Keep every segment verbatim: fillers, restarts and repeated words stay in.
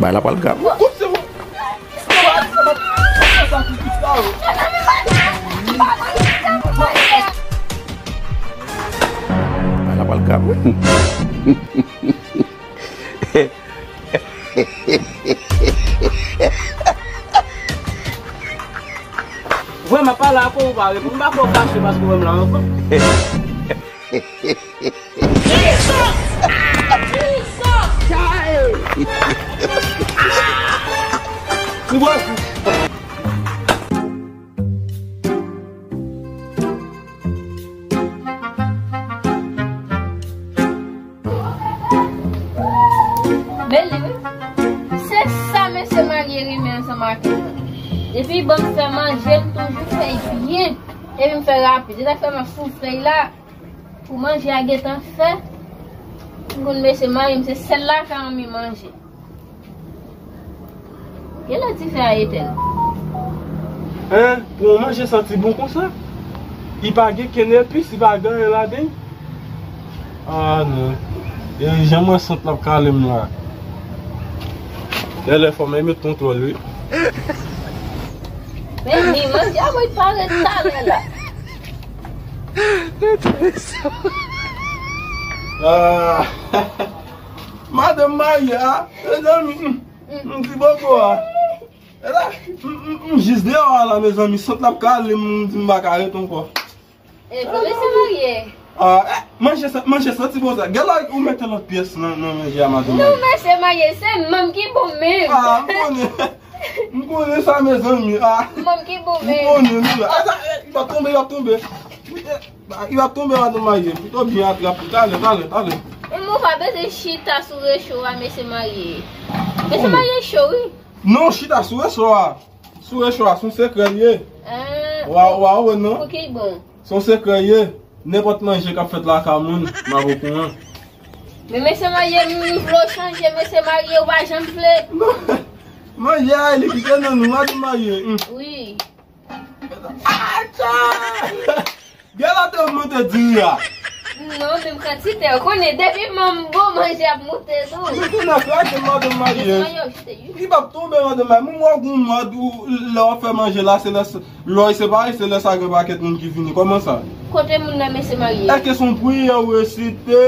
Bagay la pral grav. Bagay la pral grav wi. Vrèman, pale ak ou, ou pa reponn. M pa fè w fache paske w wè m la ankò. Bèl li wi. Se sa mesye marye renmen ansanm ak li. Depi ban m fè manje, m toujou fè l byen. Epi m fè rapid. Se sa k fè m ap soufle la. Pou manje a gentan fè. M konn mesye marye m, se sèl lakay an mi manje. Genlè dife a etèn. Hein? Pou yon manje santi bon konsa? Li pa gen kenn epis, li pa gen anyen ladan l? Ah non. E jan mwen sant l ap kale m la. Genlè fò m met kontwòl wi. Men li manje a mwen parèt talè la. Ah. Madanm marye a, mezanmi, m, m ti bobo a. E la, m, m, m jis deyò a la, mezanmi, sant l ap kale m, m di m pa ka ret ankò. E, kòman se marye? Ah, eh, manje sa, manje santi bon sa. Gèlè ou mete lòt pyès nan, nan manje a, madanm marye. Non, mesye marye, se manm ki bon menm. Ah, m konnen. M konnen sa, mezanmi. Ah. Manm ki bon menm. M konnen, wi. Ah, sa, eh, li va tonbe, li va tonbe. Li va tonbe, madanm marye. Pito byen atrape. Talè, talè, talè. Ou pa bezwen chita sou recho a, mesye marye. Mesye marye cho, wi. Non, chita sou recho a. Sou recho a, se yon sekrè l ye. Ah, wa, wa, wè non. Pou ki bon? Se yon sekrè l ye. Nenpòt manje k ap fèt lakay moun, m ap okouran. Men mesye marye, m vle w chanje, mesye marye, ou pa janm vle. Non. Manje a, li kite nan nou, madanm marye. Wi. Atcha! Gèlè te ogmante diri a. Non, menm kantite. Ou konnen, depi manm bon, manje ap moute tou. Mete nan kraze, madanm marye. Mesye marye, ou chite, wi. Li p ap tonbe, madanm marye. Mwen wè gon mòd ou lè w ap fè manje la, se lè s-, lè w separe, se lè sa gen pakèt moun ki vini. Kòman sa? Kote moun nan, mesye marye? Èske se yon priyè ou resite?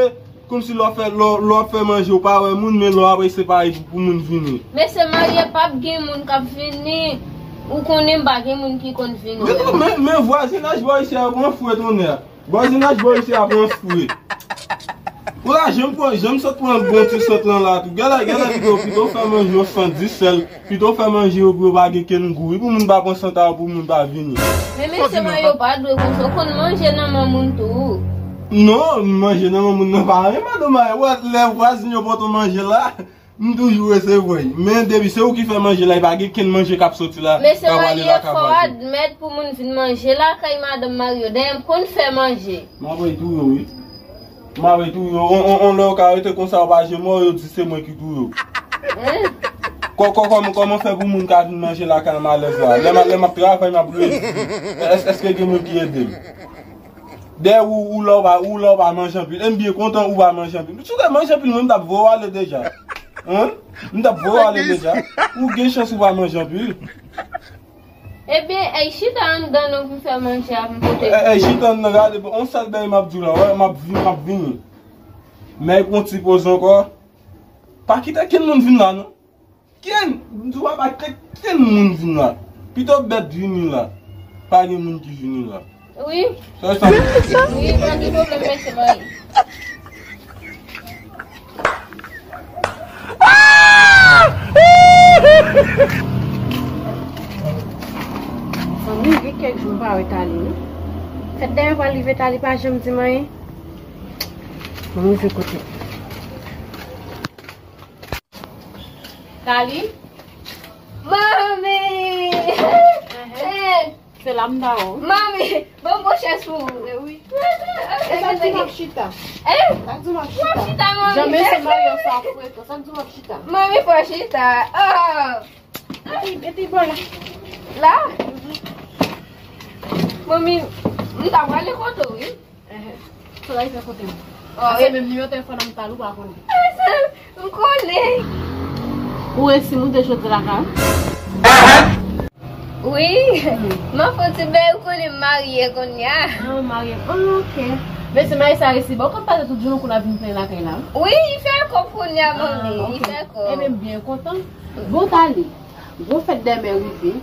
Kòmsi lè w fè, lè w, lè w ap fè manje, ou pa wè moun, men lè w ap separe pou, pou moun vini. Mesye marye p ap gen moun k ap vini. Ou konnen m pa gen moun ki konn vini. Men, men, men vwazinaj bò isi a pran fre tonnè. Vwazinaj bò isi a pran fre. Ou la, janm pran, janm sot pran bon ti sant lan la tou. Gèlè, gèlè pito, pito fè manje yon sant di sèl. Pito fè manje yo pou yo pa gen kenn gou. Wi, pou moun pa pran sant a yo, pou moun pa vini. Men mesye marye yo pa dwe konsa. Ou konn manje nan men moun tou. Non, manje nan men moun nan pa anyen, madanm marye. Wè, lè vwazin yo pote manje la, m toujou resevwa l. Men depi se ou ki fè manje la, e pa gen kenn manje k ap soti la, k ap ale lakay vwazin. Mesye marye, fò w admèt pou moun vin manje lakay madanm marye yo. Dayè m konn fè manje. M ap touye w, wi. M ap touye w. On, on, on lè yo ka rete konsa, yo pa janm wè w, yo di se mwen ki touye w. Kò-, kò-, kòman, kòman fè pou moun ka vin manje lakay m alèz la? Lè m, lè m ap travay, m ap redi. Èske, èske gen moun ki ede m? Dèyè ou, ou lè w pa, ou lè w pa manje anpil. E m byen kontan ou pa manje anpil. Si w te manje anpil, mwen m t ap voye w ale deja. Hein? M t ap voye w ale deja. Ou gen chans ou pa manje anpil. Ebyen, ey, chita anndan non pou m fè manje a pou m pote. Ey, ey, chita anndan, gade, bon, on sèl bagay m ap di w la, wè, m ap vin, m ap vini. Men pran ti poz ankò. Pa kite kenn moun vin la, non. Kenn, m di w pa kite kenn moun vin la. Pito bèt vini la. Pa gen moun ki vini la. Wi. Sa, sa. Wi, pa gen pwoblèm, mesye marye. Zanmi, gen kèk jou m pa wè Tali, wi. Fèt dèyè pral rive, Tali pa janm di m anyen. Bon, m rive kote. Tali? Manmi! Ehe. Eh! Se la m ba w. Manmi, ban m bon chèz pou ou. Eh wi. E sa k di m ap chita? Eh? Sa k di m ap chita? W ap chita, manmi. Jan mesye marye sa ap frekan. Sa k di m ap chita? Manmi, fò chita. Oh. Ay, mete bò la. La? Mhm. Manmi, m ta prale kote w, wi. Ehe. Solèy fè kote m. Oh, a se menm nimewo telefòn an m tale ou pa konnen. M konnen. Ou resi moute chante lakay ou? Wi, m ap fè ti bèy, ou konnen m marye kounye a. Ah, ou marye. Ah, ok. Mesye marye sa resi bon, ou konn pase tout jounen kou n ap vin plenn lakay la. Wi, li fè kòb kounye a, manmi, li fè kòb. Ebyen, m byen kontan. Bon, Tali, gwo fèt dèmen rive.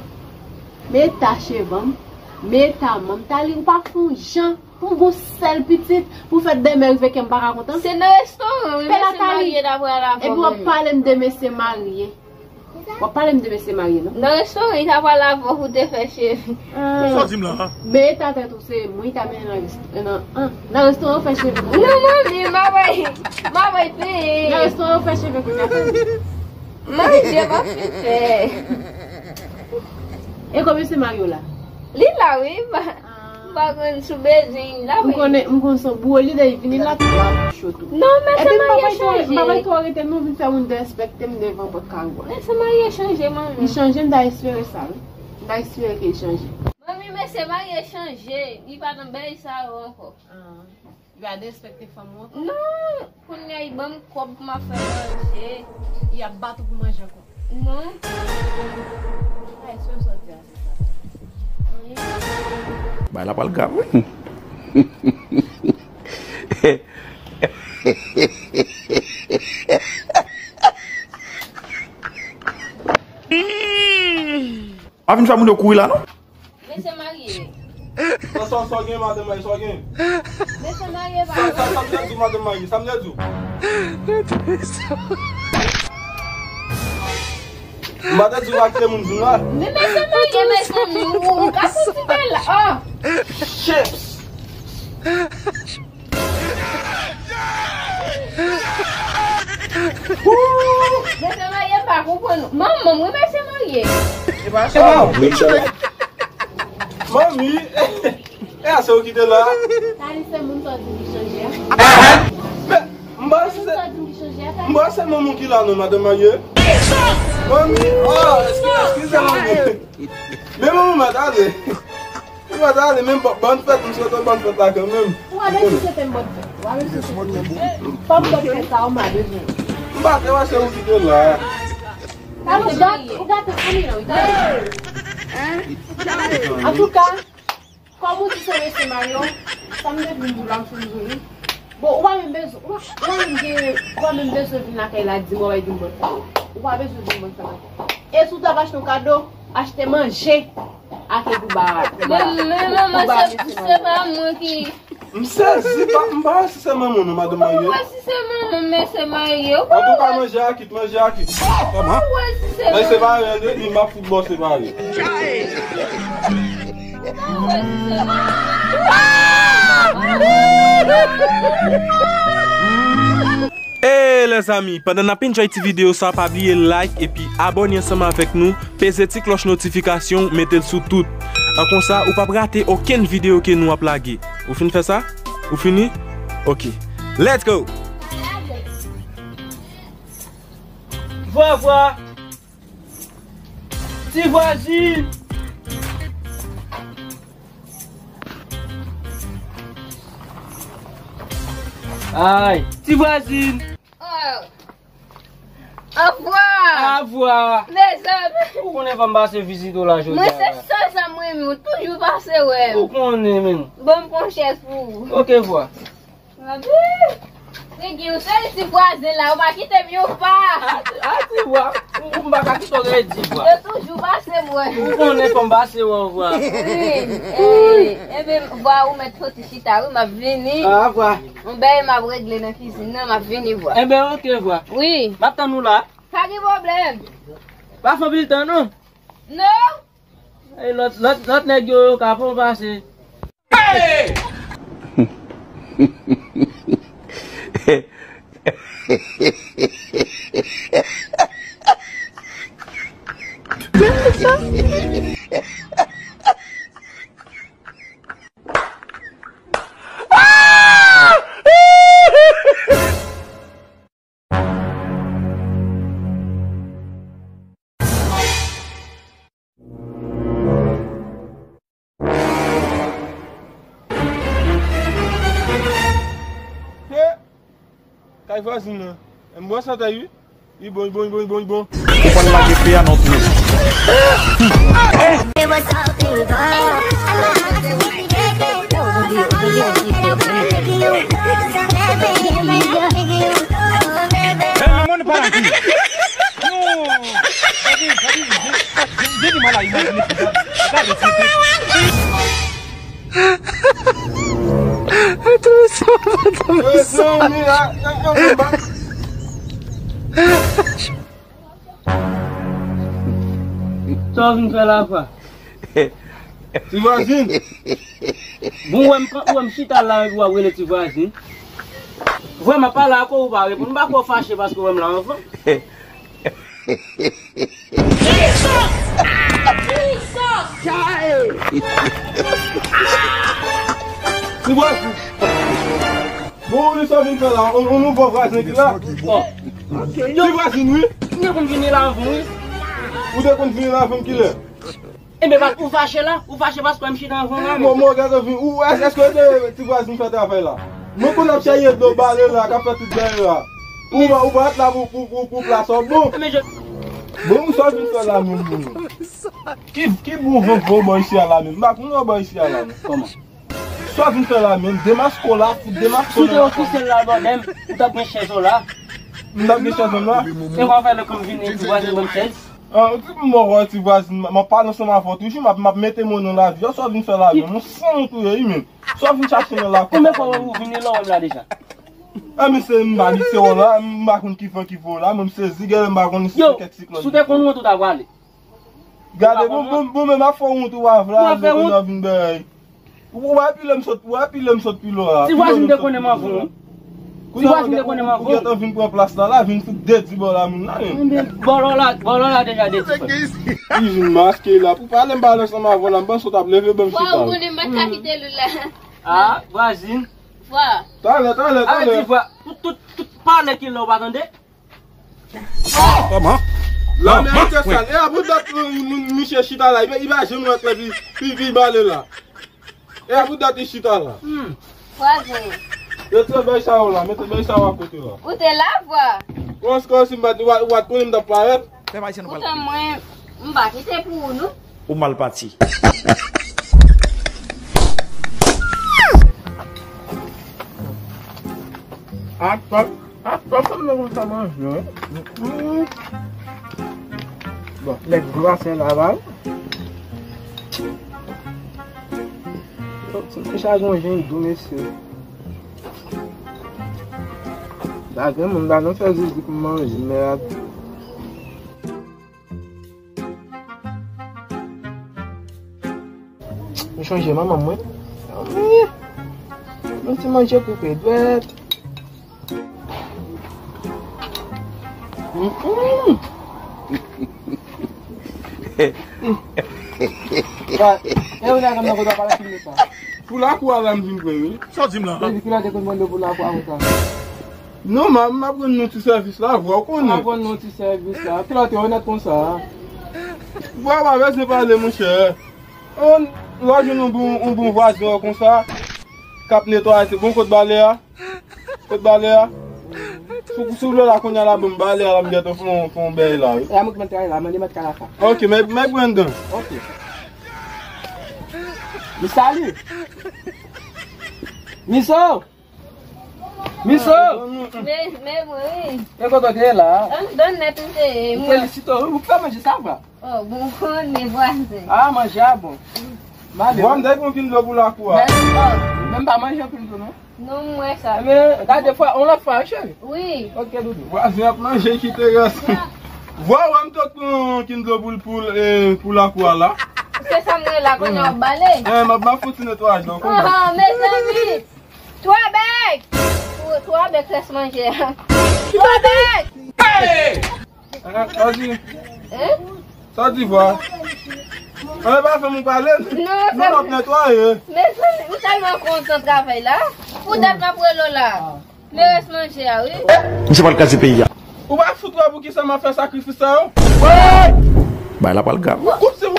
Men ta chevanm, men ta manm. Tali, ou pa fè yon jan pou yon sèl pitit, pou fèt dèmen rive ke m pa ka kontan. Se nan restoran, wi, mesye marye ta pral avè w. Epi w ap pale m de mesye marye. W ap pale m de mesye marye, non? Nan restoran, li ta pral avè w pou te fè cheve. Ah. Sa w di m la? Men ta tèt ou se mwen ki ta mennen nan rest-, nan, ah, nan restoran, ou fè cheve. Non, manmi, m ap bay, m ap bay peye. Nan restoran, ou fè cheve kounye a. Manje, m ap fin fè. E kòman se marye w la? Li la, wi. M pa, m pa konn sou bezwen la, wi. M konnen, m konn se yon bwo li dèyè vini la, tou la cho tou. Non, men se marye chanje. Epi m pa bay twò rete, non, vin fè moun derespekte m devan pòt kay ou a. Men se marye chanje, manmi. Li chanje, m ta espere sa, wi. M ta espere ke li chanje. Manmi, men se marye chanje. Li pa nan bèy sa yo ankò. Ah. Yo a derespekte fanm ou ankò? Non, kounye a, li ban m kòb pou m ap fè manje. Y ap bat ou pou manje ankò? Non. Ay, sou sa w di a, se sa. Anyen. Bagay la pral grav, wi. Pa vin fè moun yo kouri la, non. Mesye marye. Sa, sa, sa w gen, madanm marye, sa w gen? Mesye marye, pa. Sa, sa, sa m te di w, madanm marye, sa m te di w? M pa te di w pa kite moun vin la. Men mesye marye, mezanmi, ou, ou ka fouti bay la. Oh! Chips! Mesye marye pa konprann ou. Manman m, wi, mesye marye. E pa sa. Manmi, e a se ou ki te la? Tali, se moun sa w di m ki chanje a. Men, m pa se, m pa se manman ki la non, madanm marye. Manmi, oh, eskize, eskize, manmi. Men manman, m pa tande. Ou pa ta ale menm, bò-, bòn fèt, m swete w bòn fèt la kanmenm. Ou pa bezwen swete m bòn fèt. Ou pa bezwen swete m bòn fèt. Fò m bòn fèt sa, ou pa bezwen. M pa te wè se ou ki te la. Talè w gate, ou gate fanmi an, wi, talè. Antouka, kòm ou di se mesye marye w, sa m te vin di w la, m fin di w li. Bon, ou pa menm bezwen, ou pa, ou pa menm gen, ou pa menm bezwen vin lakay la, di m w ap vin bòn fèt. Ou pa bezwen vin bòn fèt ankò. E si w t ap achte yon kado, achte manje. Ake pou ba, pou ba, men, men, pou ba se, mesye se marye. Pa mwen ki. M sezi, pa, m pa wè si se manman w non, madanm marye. Ou wè si se manman, mesye marye. Antouka, manje a kit, manje a kit. Ou wè si se manman. Men se marye, li, m ap fout bò se marye. Ou wè si se manman. Ey, lèzanmi, pandan n ap enjoy ti videyo sa, pa bliye like epi abòne ansanm avèk nou, peze ti klòch notifikasyon, mete l sou tout. An konsa, ou p ap rate okenn videyo ke nou ap lage. Ou fin fè sa? Ou fini? Ok. Let's go! Vwa, vwa! Ti vwazin! Ay, ti vwazin! Oh. Avwa! Avwa! Mezanmi! Ou konnen fò m pase vizite w la jodi a. Mwen se sèl sa m renmen, ou toujou pase wè m. Ou konnen, men. Bon, m pran chèz pou ou. Ok, vwa. Abi! Figi w sèl ti vwazen la, ou pa kite m yon pa. A, a, ti vwa. Ou, ou m pa ka kite w redi vwa. Yo toujou pase m wè. Ou konnen fò m pase wè w vwa. Wi. E, enben, vwa ou mèt soti chita, wi, m ap vini. A, vwa. Yon bèy m ap regle nan kizin nan, m ap vini vwa. Enben, ok, vwa. Wi. M ap tann ou la. Pa gen pwoblèm. Pa fè anpil tan, non. Non. E lòt, lòt, lòt nèg yo, yo ka fè w pase. Hey! He! Kay vwazin nan. M bwè santèy wi. Li bon, li bon, li bon, li bon, li bon. Ou pral lage pye a nan twou. Hey, men mwen pa la vi. Non. Sa di, sa di, je, je, je di mal a imajine ki sa. Gade, se, se. Mezanmi, a, a, a, a. Sa w vin fè la, frè? Ti vwazin. Bon, ou wè m, ou wè m chita la, epi w ap rele ti vwazin. Vrèman, pale ak ou, ou pa reponn. M pa kwè w fache paske w wè m la anvan. Ti vwazin. Bon, ou sa vin fè la? On, on nouvo vwazen ki la? Bon. Ti vwazin, wi. Ou te konn vini la anvan, wi. Ou te konn vini la anvan kilè? Enben, ou fache la? Ou fache paske m chita anvan la? Bon, mwen gade vin. Ou, èske, èske te ti vwazin fè travay la? Mwen konn ap chaye dlo bale la, k ap fè tout bagay la. Ou pa, ou pa t la pou, pou, pou, pou plas ou bon. Bon, ou sa vin fè la menm, bon. Ki, ki bon van fè w bò isi a la menm? M pa konn w bò isi a la menm. Kòman? Sa w vin fè la menm? Demaske w la, fout demaske w nan. Si w te ofisyèl la bò menm, ou t ap gen chèz ou la. M t ap gen chèz mwen la? E w ap fè lè konn vini, ti vwazin ban m chèz? Ah, ti m mò wè ti vwazin, m ap pale ansanm avè w toujou, m ap, m ap mete mo nan lavi a, sa w vin fè la menm? Yon sanwont ou ye, wi menm. Sa w vin chache nan lakou? Konbyen fwa ou vini la w wè m la deja? Ah, mesye, m pa abitye w la, m pa konn ki van ki voye w la, mwen m sezi, genlè m pa konn si se kèk siklòn. Si w te konn wont ou ta prale. Gade, bon, bon, bon, men m ap fè w wont ou pa vle, men kounye a w vin bay. Ou wè pi lè m sot, ou wè pi lè m sot pi lwen a. Ti vwazin te konnen m anvan w. Ti vwazin te konnen m anvan w. Ou gentan vin pran plas la, la vin fout dedi bò la moun la menm. Bò la, bò la deja dedi. Li vin maske la. Pou pale m pale ansanm avè w la, m panse w t ap leve ban m chita. Fwa ou konnen m pa t ka kite l la. Ah, vwazin. Fwa. Talè, talè, talè. Tout, tout, tout pale kilè ou pa tande. Kòman? Lanmè an tè sal. E a pou dat misye chita la, li pa janm wè klè pi, pi, pi bale la. E a pou dat li chita la. Hmm. Vwazen. Mete bèy sa yo la, mete bèy sa yo akote la. Ou te la, vwa? Kòman, kòman si m pa t, ou pa t konnen m t ap parèt? Poutan mwen, m pa kite pou ou, non. Ou mal pati. Atò, atò, sa m nan konn sa manje, wi. Mm. Bon, lèt glase la, ba. Ti mouch la gon jen dou, mesye. Pa gen moun, pa nan fè zizi pou manje, mè a. M chonje manman mwen. Anmwey. Yon ti manje koupe dwèt. Mm, mm. Sa, e ou nèg nan kote w pale fim de sa. Pou lakou a la m vin pran, wi. Sa w di m la? Depi kilè w te konn mande pou lakou a konsa? Non, m ap, m ap rann nou ti sèvis la, vwa w konnen. M ap rann nou ti sèvis la. Kilè w te onèt konsa? Vwa w pa bezwen pale, monchè. Lè w jwenn yon bon, yon bon vwazen w konsa, k ap netwaye, se bon kot bale a? Kot bale a? Si, si w vle la kounye a la, ban m bale a la, m gentan fè yon, fè yon bèy la, wi. E a mwen ki mèt travay la, mande mèt kay la sa. Ok, mèt, mèt Brendan. Ok. Mi sali. Miso! Miso! Men, men mwen, wi. E kote w te ye la? Anndan nèt m te ye. M felisite w, wi, ou fè manje sa, vwa. Oh, bon, konnen vwazen. Ah, manje a bon. Vwa, m dèy pran kin dlo pou lakou a. Men, oh. Men m pa manje anpil tou, non. Non, m wè sa. Men, gade fwa, yon lòt fwa, wi, cheri. Wi. Ok, doudou. Vwazen ap manje, kite rès. Vwa, wè m tou pran kin dlo pou, pou, eh, pou lakou a la. Se sa m rele la, kounye a w ap bale. Eh, m ap, m ap fouti netwayaj la, w konnen. Oh, mezanmi. Twa bèk! Twa, twa bèk rès manje a. Twa bèk! Hey! Sa di? Hein? Sa di vwa? An, pa fè m pale. Non, non, m ap netwaye. Mezanmi, m tèlman kontan travay la. Pou dat m ap rele w la. Men rès manje a, wi. Misye pral kraze peyi a. Ou pa fout wè pou kisa m ap fè sakrifis sa yo? Bay la pral grav. Koup se ou.